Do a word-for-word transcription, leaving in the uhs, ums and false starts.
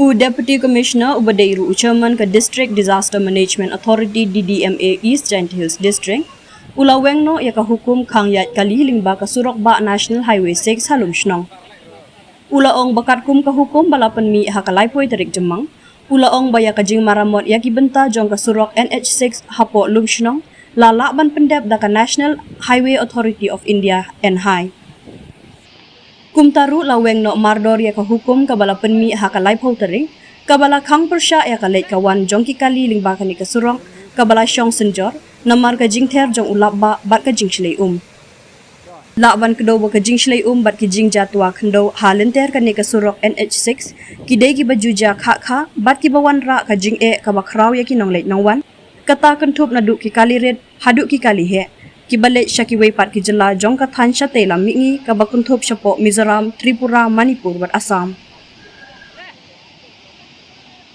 U Deputy Commissioner uba dei ruh u Chairman ka District Disaster Management Authority, D D M A, East Jaintia Hills District, u la weng noh ïa ka hukum khang ïaid kali lyngba ka surok bah National Highway six ha Lumshnong. U la ong ba katkum ka hukum ba la pynmih ha ka laiphew tarik Jymmang, u la ong ba ïa ka jingmaramot ïa ki bynta jong ka surok N H six hapoh Lumshnong la lah ban pyndep da ka National Highway Authority of India, N H A I. Kumta ruh la weng noh mardor ïa ka hukum kaba la pynmih ha ka laiphew tarik, kaba la khang pyrshah ïa ka leit ka wan jong ki kali lyngba kane ka surok kaba la shong synjor namar ka jingther jong u lap bah bad ka jingshlei um. Lah ban kdew ba ka jingshlei um bad ki jingjia twa khyndew ha lynter kane ka surok N H six ki dei kiba ju jia khah khah bad kiba wanrah ka jingeh kaba khraw ïa ki nongleit nongwan, kata kynthup naduh ki kali rit haduh ki kali heh, kiba leit sha kiwei pat ki jylla jong ka thaiñ shatei lam mihngi kaba kynthup shapoh Mizoram, Tripura, Manipur bad Assam.